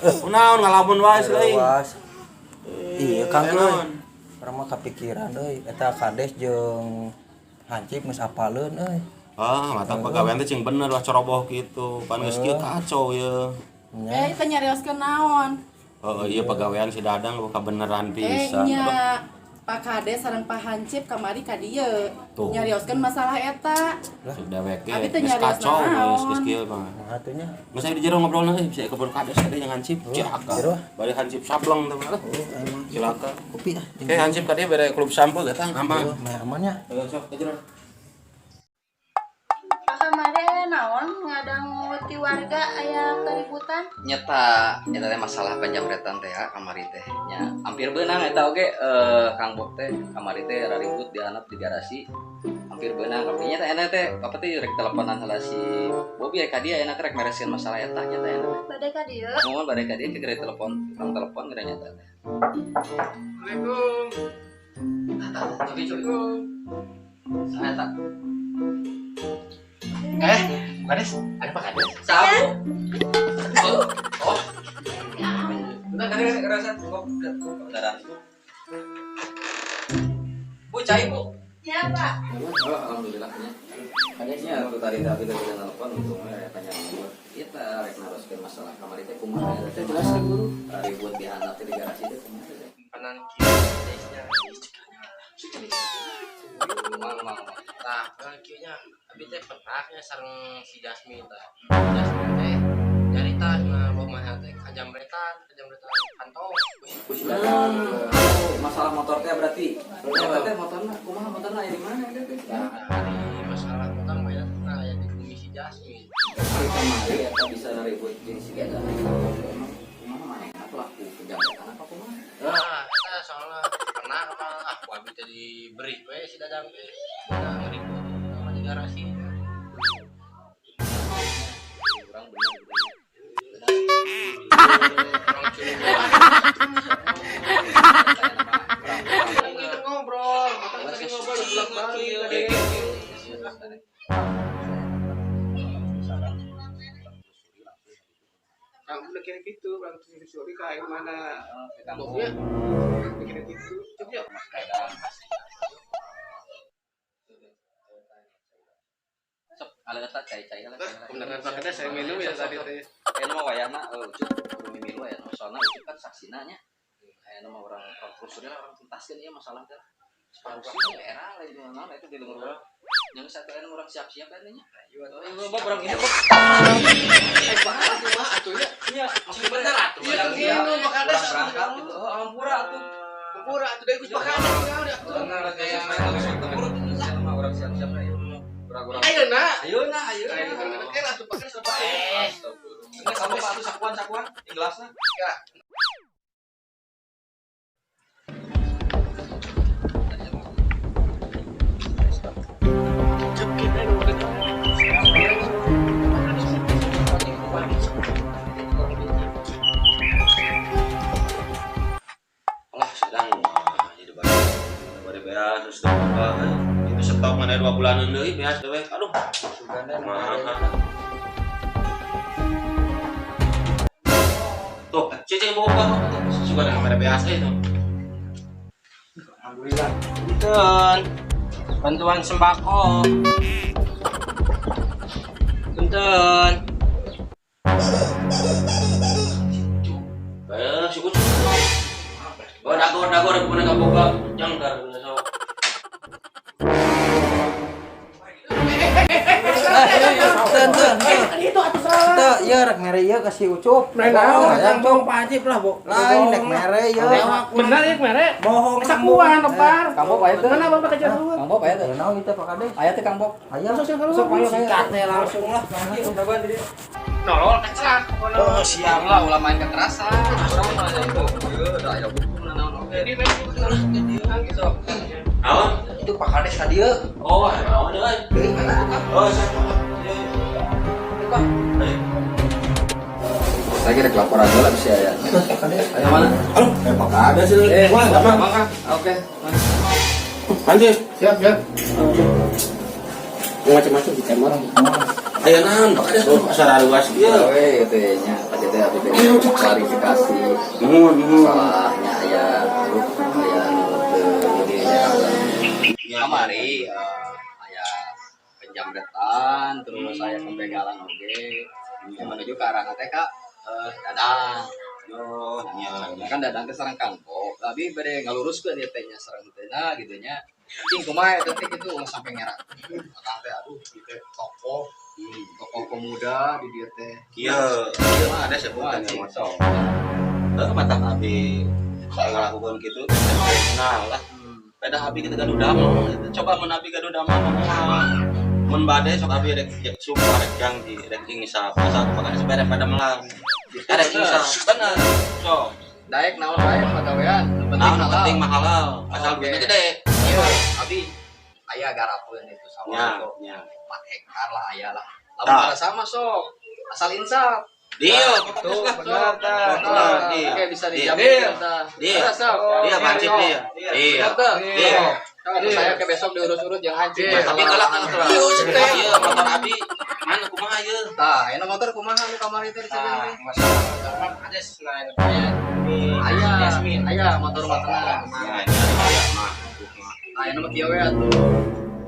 Kunaon ngalamun wae sih euy. Awas. Iya Kang euy. Naon? Urang mah kapikiran euy, eta kades jeung hansip geus apaleun euy. Ah, mata pagawean teh cing bener lah ceroboh gitu. Pan geus kieu kacau ye. Nya. Eh, teh nyarioskeun naon? Oh iya, pagawean si Dadang kabeneran Eh, pisan. nya Pak Kades sareng Pak Hansip kamari ka dieu. Tuh. Nyarioskeun masalah eta. Cek dewek ge Abi teh geus nyarios kacau naon. geus geus kieu mah. Kumaha tuh nya? Geus aya di jero ngobrolna euy, bisa kebun kades ada yang hansip cilaka. Jero. Bari hansip sableng teh mah. Oh, emang. Cilaka. Kopi ah. Oke, hansip tadi bere klub sampo datang aman. Oh, meh aman nya. Ayo sok ke jero. Pak, kamari aya naon ngadangu ti warga aya keributan? Nyeta eta teh masalah panjamretan teh ya, kamari teh nya hampir beunang eta oge, Kang Bob teh kamari teh raribut di handap di garasi, hampir beunang tapi nya teh enak teh apa teh rek teleponan heula si Bobby ya ka dia, enak teh rek mereskeun masalah eta nya teh enak teh. Bade ka dieu? Mohon bade ka dieu ke gere telepon, tukang telepon geura nyata teh. Assalamualaikum. Tah, cobi cobi. Saha eta? Eh, Bu Kades, ada Pak Kades? Sabu. Oh, oh. Bentar, tadi rasa kok kendaraan. Bu, cai, Bu. Ya, Pak. Oh, alhamdulillah nya. Kadesnya tuh tadi tapi tadi telepon untungnya ya tanya nomor. Kita rek naroskeun masalah kamari teh kumaha ya teh, jelaskeun guru. Ribut di handap teh di garasi teh kumaha teh. Kanan kieu Kadesnya. Kumaha kumaha kumaha. Tah, kanan kieu nya. Abi teh pernah nya sareng si Jasmine tah. Jasmine teh nyarita nah bahwa mana teh kajamretan kantong. Ku si Dadang. Masalah motor teh berarti. Eta teh motorna kumaha, motorna aya di mana eta teh? Nah, di masalah motor mah ya nah aya di bumi si Jasmine. Kamari eta bisa ribut jeung si Dadang. Emang kumaha manehna pelaku kejamretan apa kumaha? Nah, eta soalnya pernah apa ah ku abi teh diberi we si Dadang teh. Nah, ngeribut sama di garasi. Kurang bener gitu. Orang curiga. Kita ngobrol, makanya tadi ngobrol bolak-balik tadi. Kamu udah kira gitu, langsung disuruh kayak mana? Bobnya, udah kira gitu. Coba ya. Sok, ala eta cai-cai lah. Beneran Pak Kades, saya minum ya tadi teh. Aya mah wayahna Ucup kudu mimilu aya soalna Ucup kan saksina nya. Aya mah urang urang telusuri lah, urang tuntaskeun ieu masalah teh. Pusing era lain naon itu di lembur urang. Yang satu aya urang siap-siap aya nya. Oh, iya, Bob, urang ini, Bob. Eh, banget mah atuh nya. Nya, maksud Bener atuh. Iya, minum Pak Kades. Urang berangkat gitu. Oh, ampura atuh. Ampura atuh deui Pak Kades naon atuh. Bener kayak mah urang siap-siap lah ya. Urang-urang. Ayeuna. Ayeuna, ayeuna. Ayeuna eh atuh Pak Kades apa? Ini sama Pak atuh sakuan sakuan di gelasna. Ya. Alah, sedang wah, jadi bari bari beas terus buka itu stok mana 2 bulanan deui beas deui. Aduh, Sugana. Kumaha. Tuh, cicing buka suka dengan mere beas itu. Alhamdulillah. Punten. Bantuan sembako. Punten. Eh, si kucing. Oh, dagor dagor mana kaboga jangkar sok. Teu teu. Teu, ieu rek mere ieu ka si Ucup. Mere naon? Ya, Kang Pak Haji lah, Bu. Lain rek mere ieu. Bener ya mere? Bohong. Sakuan opar. Kang Bob aya teu? Mana Bapak kejar? Kang Bob aya teu? Ya naon itu Pak Kades? Aya teh Kang Bob. Aya. Sok ayo. Sikat teh langsung lah. Nolol kecak. Oh, siap lah ulah main kekerasan. Urang mah itu. Ieu da aya hukum naon oge. Sok. Naon? Itu Pak Kades ka dieu. Oh, naon euy? Deui mana tuh, Kang? Oh, sok. Kang. Saya kira laporan dulu lah bisa ya. Pak Kades. Ayo mana? Halo, Pak Kades sih. Wah, apa? Mangga. Oke. Lanjut. Siap, siap. Macam-macam di kamar. Ayo naon, Pak Kades tuh asal luas ieu. Oke, itu ya nya. Tadi teh abi teh klarifikasi Nuhun, nuhun. masalahnya aya grup aya nu teu di nya. Kamari aya penjamretan terus aya pembegalan oge yang menuju ke arah teh ka Dadang. Yo, nya. Nah, kan Dadang teh sareng Kang Bob. Abi bade ngaluruskeun ieu teh nya sareng teh na gitu nya. Cing kumaha eta teh kitu ulah sampai ngerak. Akang teh aduh ieu teh tokoh tokoh pemuda di dieu teh. Kieu, kieu mah ada sebutan yang Sok. Heuh, mata abi ngalakukeun kitu teh nah lah. Beda abi kita gaduh damel. Coba mun abi gaduh damel mah mun bade sok abi rek sumpah rek janji rek insaf asal aku makan sepeda pada melang. Rek insaf bener. Sok. Daek naon wae pagawean, nu penting Naon halal. penting mah halal, asal Oke. duitnya gede. Iya, abi aya garapeun itu sawah Nya, itu nya. 4 hektar lah aya lah. Lamun Tah. kada sama sok, asal insaf. Deal, Tuh, lah. bener tah. Bener, deal. Oke, bisa Deal. dijamin tah. Deal. Bener, sok. Dia pancip dia. Iya. Bener tah. Deal. Kalau saya ke besok diurus-urus jangan hancur. Tapi kalah kalah kalah. Iya, motor abi mana kumaha ieu? Tah, enak motor kumaha nu kamari teh Nah, dicegang teh? masalah motor mah Kades nah aya Aya, Yasmin. aya motor mah tenang. Ya, ya, mah. Nah, ini mah kieu we atuh.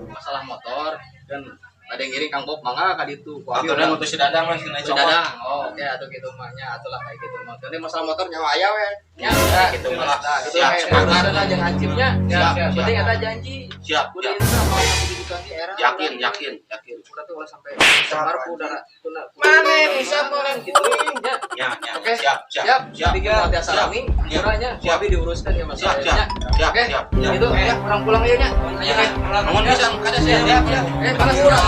Masalah motor dan ada yang ngiring Kang Bob mangga ka ditu. Ku abi Aturnya ngutus si Dadang lah, si Si cowok. Dadang. Oh, oke atuh kitu mah nya atuh lah kayak gitu mah. Jadi masalah motor nyawa aya we. Nya, Ya, gitu mah lah. Nah, gitu Siap, we. sepakat. Urusan aja hancipnya. Siap, siap. Penting ada janji. Siap, Kudu siap. insaf kalau sampai gitu di era. Yakin, yakin, yakin. Udah tuh ulah sampai semar ku udara kuna. Mana bisa orang gitu nya. Ya, ya, Oke. siap, siap, Siap, siap. bikin hati Siap. salami, Siap. urangnya Siap. abi diuruskan ya Siap, masalahnya. siap, siap, Oke, siap, siap. gitu ya, orang pulang aja nya. Ya, nuhun pisan Kades ya. Siap, siap. Panas kurang.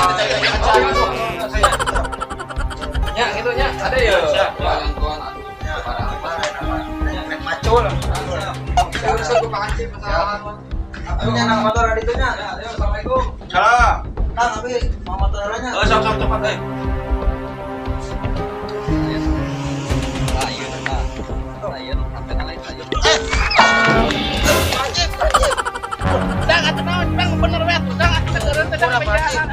Ya, gitu nya. Ada ya. Siap. Tuan aduh. Parah. Rek macul. Urusan ku Pak Hansip masalah. Abi nya nang motor aditu nya. Ayo, assalamualaikum. Salam. Kang abi mau motor nya. Oh, sok sok cepat euy. Nah, iya, nah. Nah, iya, sampai lain aja. Dang atuh naon, dang bener we atuh, dang atuh teu teh dang penjahat.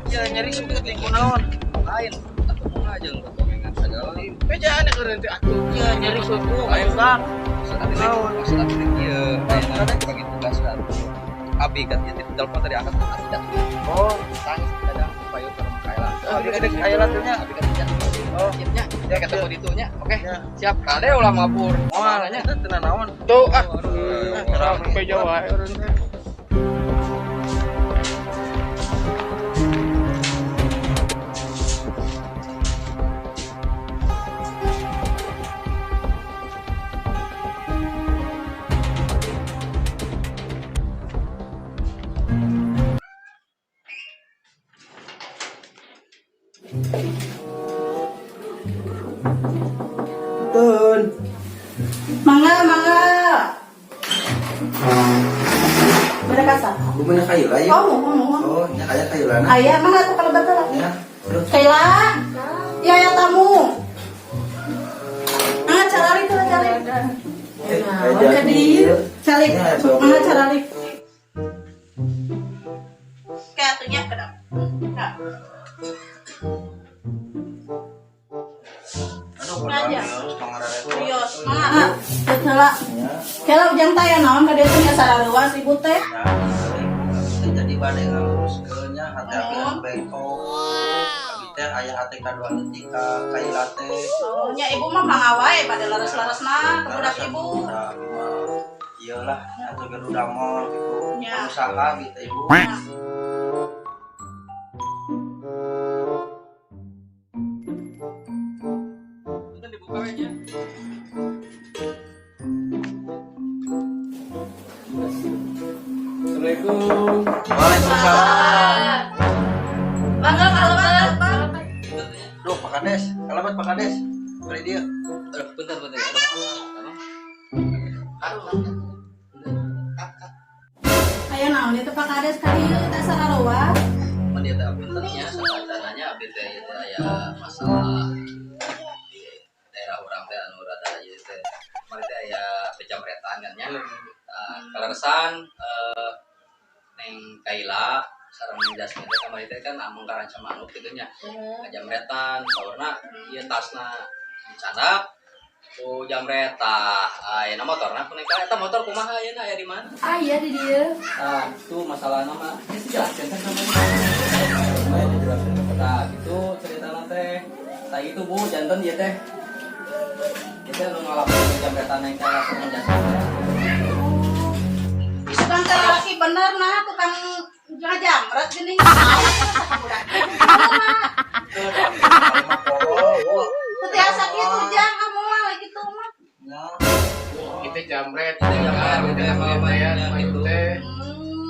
Ya nyeri sumpit lingkungan naon. Lain, atuh kumaha jeung ketongengan segala. Bejaan eureun teh atuh. Ya nyeri suku Lain. Kang. Maksud abi teh, maksud abi teh kieu, ayeuna bagi tugas atuh. Abi kan ieu telepon tadi angkat atuh jatuh. Oh, Tangis kadang payu ke rumah Kaila. abi gede kaila tuh nya. Abi kan jatuh. Oh. Nya, ya ketemu di nya. Oke. Ya. Siap, kade ulah mabur. Moal Nya. nya teu naon. Tuh ah. Aduh. Beja wae eureun teh. Tun. Mangga, mangga. Mereka sah. Bumina kaila ya. Oh, mohon, mohon. Oh, nya aya kailana. Ayah, mangga tuh kalau betul. Ya. Terus Kayla, ya ya tamu. Ah, caralik tuh calik. eh Nah, di calik, Ya, coba. mangga caralik. Kayak atunya kedap. Nah, Aduh, Aja. terus Serius, mangga. Kela, Ya. kela ujang teh naon ka dieu teh sarareuas ibu teh. Ya, jadi bade ngaluruskeun nya hati abi anu bengkok. Abi teh aya hate kadua leutik ka kaila teh. Oh, nya ibu mah mangga wae bade leres-leresna ke budak ibu. Nah, abi mah iyalah atuh gaduh damel gitu. Ya. Usaha gitu ibu. Nah. Punten dibuka we nya. Assalamualaikum. Waalaikumsalam. Mangga kalau Bang. Duh, Pak Kades, kalabat Pak Kades. Beri dia. Aduh, bentar, bentar. Aduh. Aduh. Aya naon itu Pak Kades ka dieu teh saraloa. Mun dia teh puntennya sakancananya abdi teh ieu teh aya masalah di daerah urang teh anu rada ieu teh. Kamari teh aya pejamretan kan nya. Tah, kaleresan Neng Kaila sareng Neng Jasmine teh kamari teh kan amung ka Ranca Manuk kitu nya. Kajamretan saurna ieu tasna dicandak ku jamret. Tah, ayeuna motorna ku Neng Kaila, eta motor kumaha ayeuna, aya di mana? Aya di dieu. Nah, itu masalahna mah ini dijelasin kan namanya. Nah, gitu ceritana teh. Tah itu Bu, janten ieu teh. Ieu teh nu ngalakukeun jamretan Neng Kaila sareng Jasmine teh. Isukan teh lalaki bener nah tukang ngajamret geuning. Teu tiasa kitu jang kamu mah gitu mah. Ya. Kita jamret, Itu jamret, kita itu jamret, ya, ya, gitu. teh.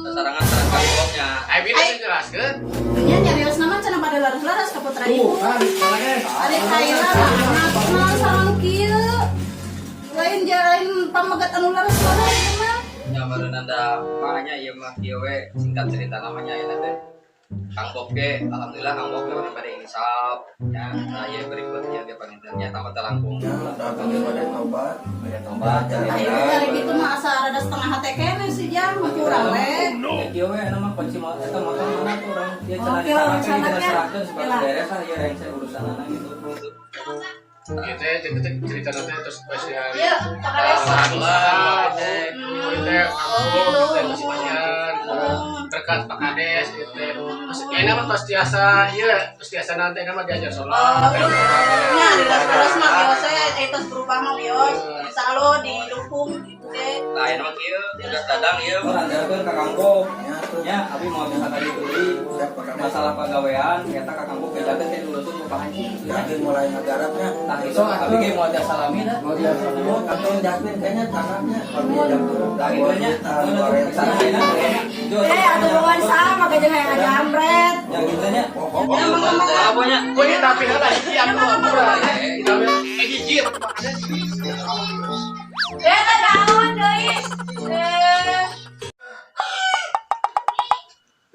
Sasarangan sareng kangkongnya. Ai bisa dijelaskeun. Nya nyarios nama cenah pada laras-laras ka putra ibu. Kan, Kades. Ari Kaila mah nah sareng nu kieu. Lain lain pamegat anu laras-laras ieu mah. Nya bareunana da makanya ieu mah kieu we singkat cerita namanya ya teh. Kang Bob ge alhamdulillah Kang Bob ge pada insaf ya. Nah, ieu berikutnya ge pangintennya tambah teh langkung. Ya, tapi pada tobat. Pada tobat. Ayo dari gitu mah asa rada setengah hate keneh sih jang mah kurang we. Ya kieu we eta mah kunci eta motor mana tuh urang dia cenah Oke, urang diserahkeun, sana kita kan. serahkeun supaya Lah. beres lah ieu rengse urusanana gitu. Ieu teh cerita teh terus pas ya. Iya, Pak Kades. Alhamdulillah, teh. Ieu teh Oh, gitu. teh masih pasien. Berkat Pak Kades ieu teh. Terus kayaknya mah tos tiasa ieu, tos tiasa nanti mah diajar Oh, sholat. nya dilas-las mah bios we tos berubah mah bios. Insyaallah didukung gitu teh. Nah, ieu mah kieu tugas dadang ieu. Urang ajarkeun ka Kang Bob. Ya tuh. Nya abi mau bisa tadi deui Siap, Pak Kades. masalah pagawean eta ka Kang Bob bejakeun teh diuruskeun ku Pak Haji gitu ya. Jadi mulai ngagarapnya. Tah itu abi ge mau tiasa lami dah. Mau dia oh, kantong Jasmine kayaknya tangannya kalau dia jam turun. Tah gitu nya. Sana ayeuna. Eh, atuh bawan sama ge jeung hayang ngajamret. Ya gitu nya. Pokoknya Apanya? Kok ini tapi heula hiji atuh ampura. Eh hiji Pak Kades. Eh, teh naon deui? Eh,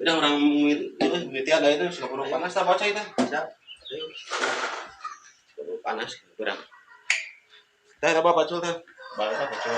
Udah orang mimiti ada itu suka perlu panas tak baca itu. Siap. Perlu panas kurang. Teh apa pacul teh? Balik pacul.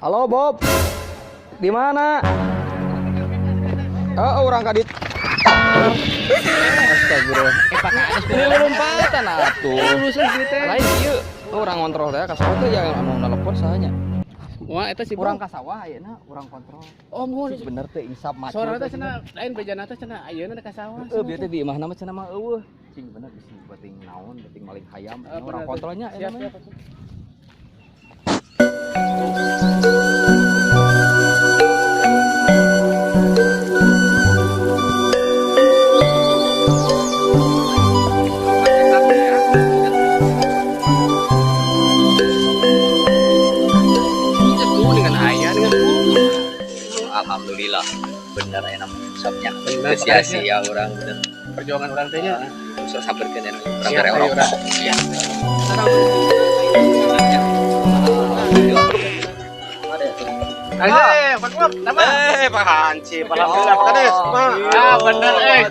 Halo Bob. Di mana? Oh, orang kadit. Astagfirullah. Ini lompatan atuh. Lain ieu urang ngontrol teh ka sawah teh yang anu nelpon sahanya. Wah, eta si Urang ka sawah ayeuna urang kontrol. Oh, mun Cik bener teh isap macul. Sorana teh cenah lain bejana teh cenah ayeuna ka sawah. Heeh, bieu teh di imahna mah cenah mah eueuh. Cing bener bisi penting naon, penting maling hayam. Eh, Urang bener. kontrolnya Siap, eta mah. siap. Dengan ayah dengan Alhamdulillah bener ya namanya isapnya. Bener, Sia-sia orang bener. Perjuangan orang teh nya. Bisa sabarkeun ya urang Siap, bere ayo, rokok. urang. Ya. Ayo, Pak Bob, nama. Eh, Pak Hansip, alhamdulillah Pak Kades. Pak. Ah, bener eh.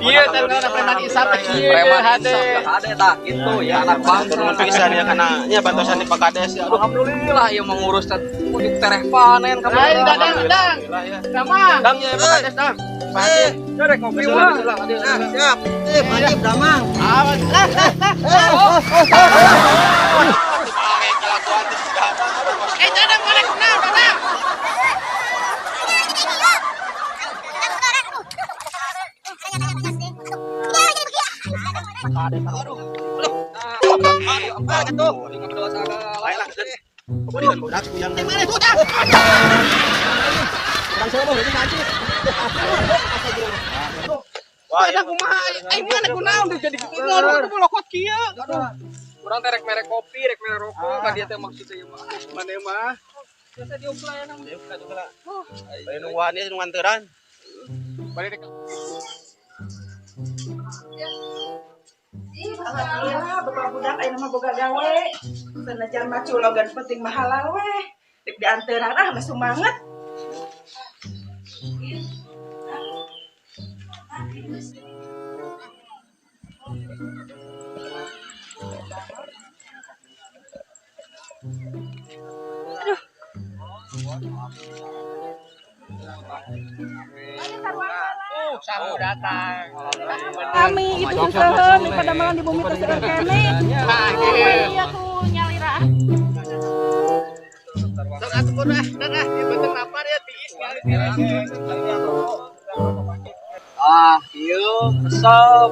Iya, teh preman isap teh kieu Preman hade. isap hade tah gitu ya anak bangsa. Turun pisan ya karena nya bantosan di Pak Kades ya. Aduh. Alhamdulillah ya mengurus teh kudu tereh panen kamu. Lain dadang, dadang. Alhamdulillah ya. Sama. Dang ya Pak Kades dang. Pak Hansip. Rek ngopi mah. Siap. Eh, Pak Haji Damang. Awas. Eh, dadang mana kenal, dadang. Aduh. Aduh, apa gitu? Baiklah. Kemudian budak yang Mana itu dah? Urang seueuh itu ngaji. Wah, ada kumaha? Aing mana kunaon jadi ngobrol bolokot kieu. Aduh. Urang teh rek mere kopi, rek mere rokok, ka dia teh maksud ieu mah. Mana mah? Biasa diuplah ya nama. Bae nungguan ieu nu nganteran. Balik rek. Alhamdulillah, bapak budak ayeuna mah boga gawe. Sanajan macul logan penting mah halal we. Rek dianteran ah mah sumanget. Samu datang. Kami itu susahan pada malam di bumi teh seueur keneh. Iya ku nyalira. Sok atuh pun ah, dan ah, ieu beuteung lapar ya tiis ngali. Ah, ieu resep.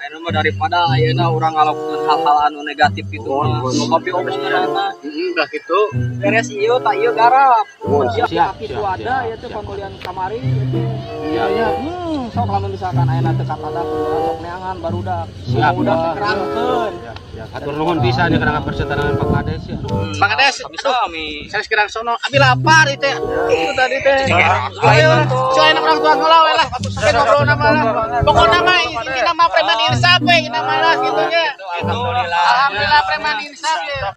Ayeuna mah daripada ayeuna urang ngalakukeun hal-hal anu negatif gitu mah. Kopi omonganna. Heeh, udah gitu. Beres ieu tak ieu garap. Siap, Siap, siap, itu ada siap, ya teh siap. pembelian kamari itu. Iya, iya. Sok lamun misalkan ayeuna teu katada kudu sok neangan barudak. Siap. Udah kerangkeun. Ya, hatur nuhun pisan ya karena persetan Pak Kades ya. Pak Kades, Sami-sami. saya sekarang sono, abi lapar itu. Itu tadi teh. Ayo, so enak orang tua ngolah we lah. Sampai ngobrol nama lah. Pokoknya mah ini nama preman insaf we, ini nama lah gitu nya. Alhamdulillah. Alhamdulillah preman insaf ya.